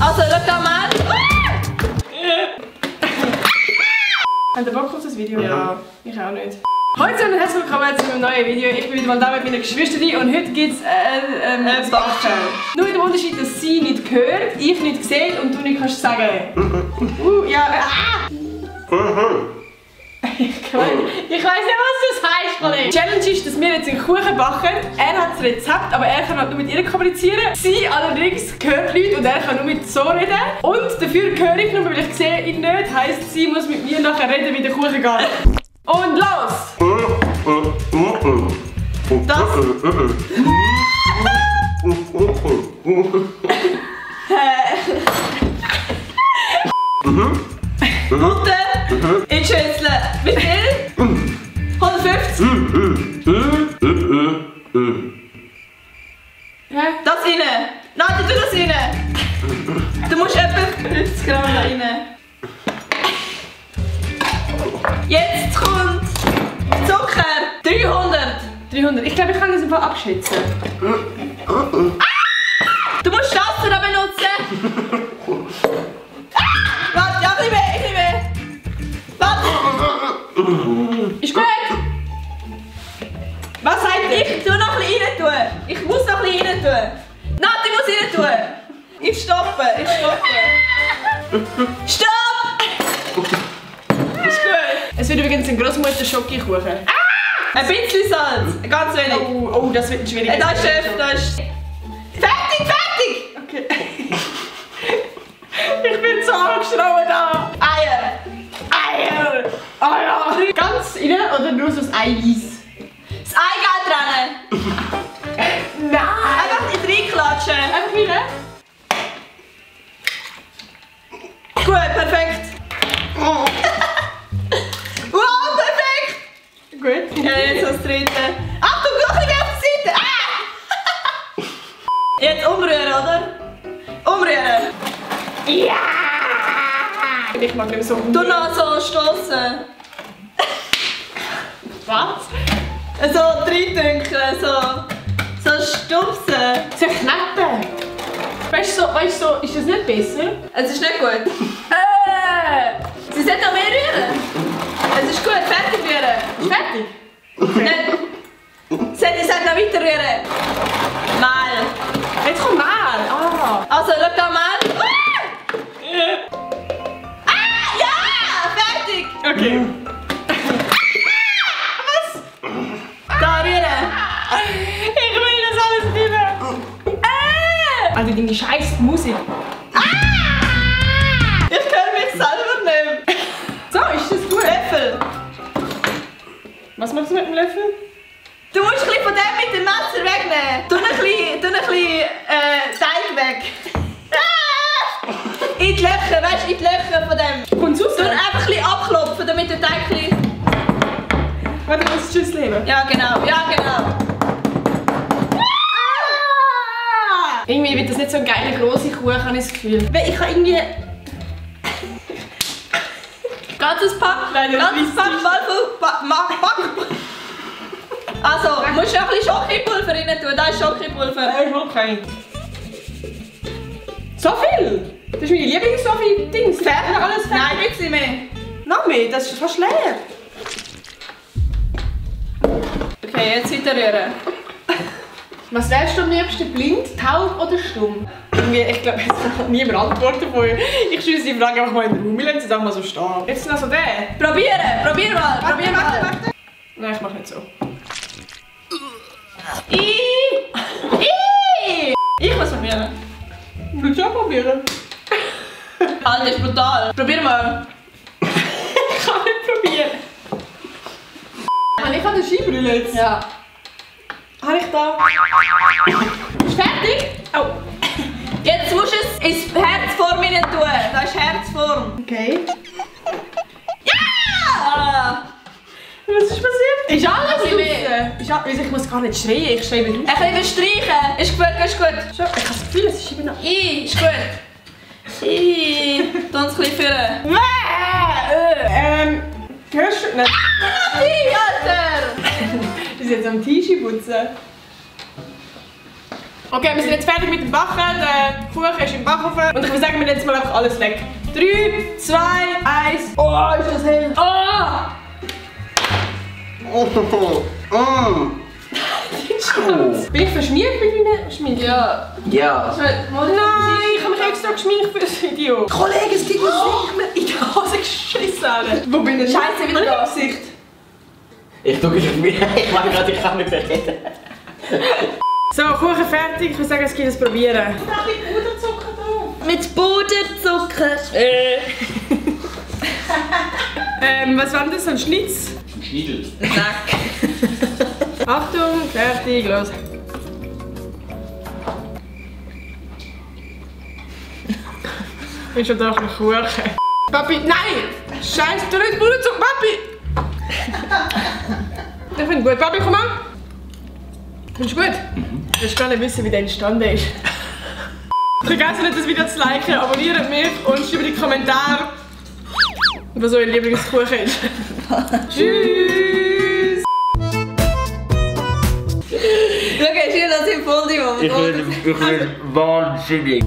Also, schau da mal. Habt ihr Bock auf das Video? Ja. Ich auch nicht. Hallo und herzlich willkommen zu einem neuen Video. Ich bin wieder mal da mit meinen Geschwistern und heute gibt es ein Backchannel. Nur mit dem Unterschied, dass sie nicht hört, ich nicht sehe und du nicht kannst sagen. Ja. Ich weiss nicht, was das heisst, Kollege. Die Challenge ist, dass wir jetzt einen Kuchen backen. Er hat das Rezept, aber er kann halt nur mit ihr kommunizieren. Sie allerdings hört Leute und er kann nur mit so reden. Und dafür höre ich nur, weil ich sehe ihn nicht. Heisst, sie muss mit mir nachher reden, wie der Kuchen geht. Und los! Das... Butter in die Schüssel. Wie viel? 150? Hä? Das rein. Nein, tu das rein. Du musst etwa 50 Gramm da rein. Jetzt kommt Zucker. 300. Ich glaube, ich kann das einfach abschätzen. Du musst das da benutzen. Warte, ja, ein bisschen mehr. Warte. Ist gut? Was sagt ihr? Ich tu noch ein bisschen rein tun. Ich muss noch ein bisschen rein tun. Nati muss rein tun. Ich stoppe. Stopp! Ist gut. Es wird übrigens ein Großmutter Schokokuchen. Ein bisschen Salz. Ganz wenig. Oh, das wird ein schwieriger. Da ist Chef, da ist... Fertig! Okay. Ich bin so angeschraubt da. Eier. Ganz rein oder nur so das Eiweiß? Das Ei geht dran. Nein! Einfach nicht reinklatschen. Einfach rein. Gut, perfekt. Wow, perfekt. Gut. Ja, jetzt das dritte. Achtung, noch ein bisschen auf die Seite. Ah! Jetzt umrühren, oder? Umrühren. Ja! Ich mag nicht so. Du noch so stoßen. Was? So reindünkeln, so stupsen. Sie knappen. Weißt du, ist das nicht besser? Es ist nicht gut. Sie sollten noch mehr rühren. Es ist gut, fertig rühren. Ist fertig? Sie sollten noch weiter rühren. Mal. Jetzt kommt Mehl. Also, schau da mal. Ja! Fertig! Okay. Was? Da rühren. Ich will das alles wieder. Also deine scheiß Musik. Ich kann mich selber nehmen. So, ist das gut? Löffel. Was machst du mit dem Löffel? Du musst ein bisschen von dem mit dem Messer wegnehmen. Tu ein bisschen Teig weg. In die Löcher, weißt du, in die Löcher von dem. Kommt's raus? Tu einfach ein bisschen abklopfen, damit der Teig ein bisschen... Warte, ich muss die Schüssel heben. Ja, genau. Irgendwie wird das nicht so ein geiler grosser Kuchen, habe ich das Gefühl. Weil ich kann irgendwie... Ganzes Pack, Nein, das ganzes ist Pack, nicht. mal voll Pack. Also, du musst noch ein bisschen Schokopulver rein tun, da ist Schokopulver. Okay. So viel? Das ist meine Lieblings-Sophie-Dings. Fertig? Alles fertig? Nein, nicht mehr. Noch mehr? Das ist fast leer. Okay, jetzt weiter rühren. Was wärst du am liebsten? Blind, taub oder stumm? Ich glaube, jetzt kann niemand antworten von euch. Ich schieße die Frage einfach mal in den Raum. Wir lassen sie einfach mal so stehen. Jetzt noch so der. Probier mal. Warte. Nein, ich mach nicht so. Ich muss probieren. Willst du auch probieren? Alter, das ist brutal. Probier mal. Ich kann nicht probieren. Ich habe den Skibrille jetzt. Ja. Habe ich da? Ist fertig? Oh. Jetzt musst du es ins Herzform rein tun. Da ist Herzform. Okay. Ja! Was ist passiert? Ist alles Ein bisschen raus? Ich muss gar nicht schreien, ich schreie wieder raus. Ein bisschen streichen. Ist gut. Ich habe das Gefühl, es ist immer noch... Ist gut. Tu uns ein bisschen führen. Hörst du nicht? Alter! Das ist jetzt am Tische putzen. Okay, wir sind jetzt fertig mit dem Backen. Der Kuchen ist im Backofen. Und ich würde sagen, wir nehmen jetzt mal einfach alles weg. 3, 2, 1. Oh, ist das hell. Oh! Bin ich verschmiert bei deiner Schminke? Ja. Ja. Nein, ich habe mich extra geschminkt für das Video. Kollege, es gibt mir nicht mehr in die Hose geschissen. Wo bin ich? Scheiße, wieder das Gesicht. Ich tue mich auf mich. Ich mache gerade, ich kann nicht mehr reden. So, Kuchen fertig. Ich würde sagen, es geht es probieren. Da habe ich Puderzucker drauf. Mit Puderzucker. Was war denn das? Ein Schnitz? Ein Schniedel. Achtung, fertig, los. Ich bin schon doch noch Kuchen. Papi, nein! Scheiße, du nicht Puderzucker, Papi! Ich finde gut. Papi, komm mal. Findest du gut? Ich will gar nicht wissen, wie der entstanden ist. Vergesst nicht, das Video zu liken, abonniert mich und schreibt in die Kommentare, was euer Lieblingskuchen ist. Tschüss! Schau, schön, dass ich voll die Ich bin wahnsinnig.